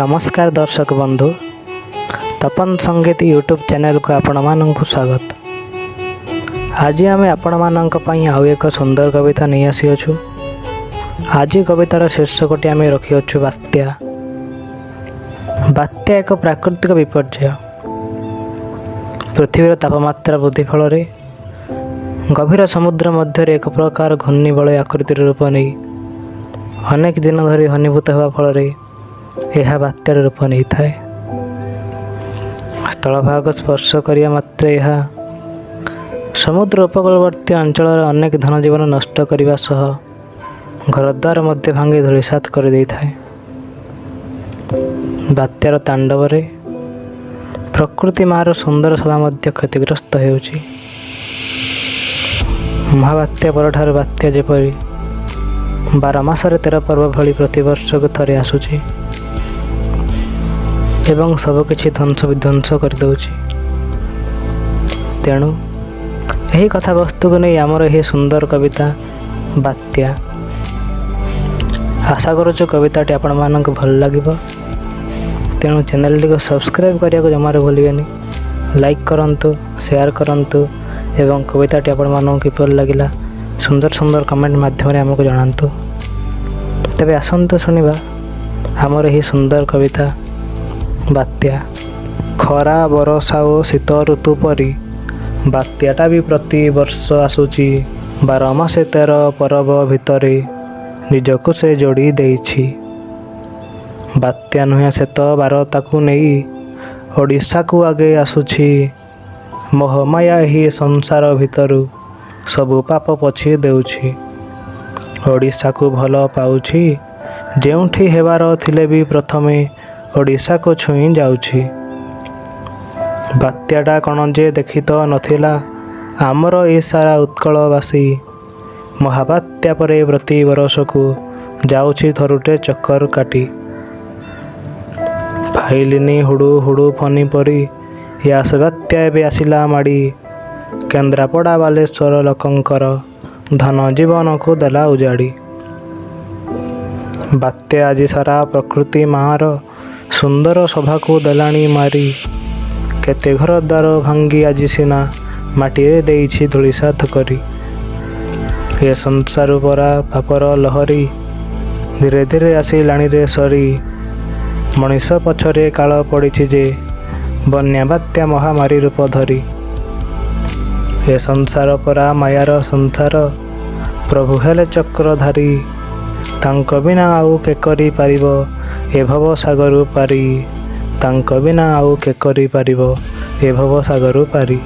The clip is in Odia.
ନମସ୍କାର ଦର୍ଶକ ବନ୍ଧୁ, ତପନ ସଙ୍ଗୀତ ୟୁଟ୍ୟୁବ୍ ଚ୍ୟାନେଲକୁ ଆପଣମାନଙ୍କୁ ସ୍ୱାଗତ। ଆଜି ଆମେ ଆପଣମାନଙ୍କ ପାଇଁ ଆଉ ଏକ ସୁନ୍ଦର କବିତା ନେଇ ଆସିଅଛୁ। ଆଜି କବିତାର ଶୀର୍ଷକଟି ଆମେ ରଖିଅଛୁ ବାତ୍ୟା। ବାତ୍ୟା ଏକ ପ୍ରାକୃତିକ ବିପର୍ଯ୍ୟୟ। ପୃଥିବୀର ତାପମାତ୍ରା ବୃଦ୍ଧି ଫଳରେ ଗଭୀର ସମୁଦ୍ର ମଧ୍ୟରେ ଏକ ପ୍ରକାର ଘୂର୍ଣ୍ଣିବଳୟ ଆକୃତିର ରୂପ ନେଇ ଅନେକ ଦିନ ଧରି ଘନୀଭୂତ ହେବା ଫଳରେ ଏହା ବାତ୍ୟାର ରୂପ ନେଇଥାଏ। ସ୍ଥଳଭାଗ ସ୍ପର୍ଶ କରିବା ମାତ୍ରେ ଏହା ସମୁଦ୍ର ଉପକୂଳବର୍ତ୍ତୀ ଅଞ୍ଚଳର ଅନେକ ଧନଜୀବନ ନଷ୍ଟ କରିବା ସହ ଘରଦ୍ୱାର ମଧ୍ୟ ଭାଙ୍ଗି ଧୂଳିସାତ କରିଦେଇଥାଏ। ବାତ୍ୟାର ତାଣ୍ଡବରେ ପ୍ରକୃତି ମାର ସୁନ୍ଦର ଶୋଭା ମଧ୍ୟ କ୍ଷତିଗ୍ରସ୍ତ ହେଉଛି। ମହାବାତ୍ୟା ପରଠାରୁ ବାତ୍ୟା ଯେପରି 12 ମାସରେ 13 ପର୍ବ ଭଳି ପ୍ରତିବର୍ଷକୁ ଥରେ ଆସୁଛି ଏବଂ ସବୁକିଛି ଧ୍ୱଂସ ବିଧ୍ୱଂସ କରିଦେଉଛି। ତେଣୁ ଏହି କଥାବସ୍ତୁକୁ ନେଇ ଆମର ଏହି ସୁନ୍ଦର କବିତା ବାତ୍ୟା। ଆଶା କରୁଛୁ କବିତାଟି ଆପଣମାନଙ୍କୁ ଭଲ ଲାଗିବ। ତେଣୁ ଚ୍ୟାନେଲଟିକୁ ସବସ୍କ୍ରାଇବ୍ କରିବାକୁ ଜମାରୁ ଭୁଲିବେନି। ଲାଇକ୍ କରନ୍ତୁ, ସେୟାର କରନ୍ତୁ ଏବଂ କବିତାଟି ଆପଣମାନଙ୍କୁ କିପରି ଲାଗିଲା, ସୁନ୍ଦର ସୁନ୍ଦର କମେଣ୍ଟ ମାଧ୍ୟମରେ ଆମକୁ ଜଣାନ୍ତୁ। ତେବେ ଆସନ୍ତୁ ଶୁଣିବା ଆମର ଏହି ସୁନ୍ଦର କବିତା ବାତ୍ୟା। ଖରା, ବରଷା ଓ ଶୀତ ଋତୁ ପରି ବାତ୍ୟାଟା ବି ପ୍ରତି ବର୍ଷ ଆସୁଛି। 12 ମାସେ 13 ପରବ ଭିତରେ ନିଜକୁ ସେ ଯୋଡ଼ି ଦେଇଛି। ବାତ୍ୟା ନୁହେଁ ସେ ତ ବାରତାକୁ ନେଇ ଓଡ଼ିଶାକୁ ଆଗେ ଆସୁଛି। ମୋହମାୟା ଏହି ସଂସାର ଭିତରୁ ସବୁ ପାପ ପୋଛି ଦେଉଛି। ଓଡ଼ିଶାକୁ ଭଲ ପାଉଛି। ଯେଉଁଠି ହେବାର ଥିଲେ ବି ପ୍ରଥମେ ଓଡ଼ିଶାକୁ ଛୁଇଁ ଯାଉଛି। ବାତ୍ୟାଟା କ'ଣ ଯେ ଦେଖି ତ ନଥିଲା ଆମର ଏ ସାରା ଉତ୍କଳବାସୀ। ମହାବାତ୍ୟା ପରେ ପ୍ରତି ବରଷକୁ ଯାଉଛି ଥରୁଟେ ଚକ୍କର କାଟି। ଫାଇଲିନି, ହୁଡ଼ୁ ହୁଡ଼ୁ, ଫନି ପରି ୟାସ ବାତ୍ୟା ଏବେ ଆସିଲା ମାଡ଼ି। କେନ୍ଦ୍ରାପଡ଼ା, ବାଲେଶ୍ୱର ଲୋକଙ୍କର ଧନ ଜୀବନକୁ ଦେଲା ଉଜାଡ଼ି। ବାତ୍ୟା ଆଜି ସାରା ପ୍ରକୃତି ମାଆର ସୁନ୍ଦର ଶୋଭାକୁ ଦେଲାଣି ମାରି। କେତେ ଘର ଦ୍ୱାର ଭାଙ୍ଗି ଆଜି ସିନା ମାଟିରେ ଦେଇଛି ଧୂଳିସାତ କରି। ଏ ସଂସାରୁ ପରା ପାପର ଲହରୀ ଧୀରେ ଧୀରେ ଆସିଲାଣିରେ ସରି। ମଣିଷ ପଛରେ କାଳ ପଡ଼ିଛି ଯେ ବନ୍ୟା, ବାତ୍ୟା, ମହାମାରୀ ରୂପ ଧରି। ଏ ସଂସାର ପରା ମାୟାର ସଂସାର, ପ୍ରଭୁ ହେଲେ ଚକ୍ରଧାରୀ। ତାଙ୍କ ବିନା ଆଉ କେ କରିପାରିବ ଏ ଭବ ସାଗରୁ ପାରି? ତାଙ୍କ ବିନା ଆଉ କେ କରିପାରିବ ଏ ଭବ ସାଗରୁ ପାରି?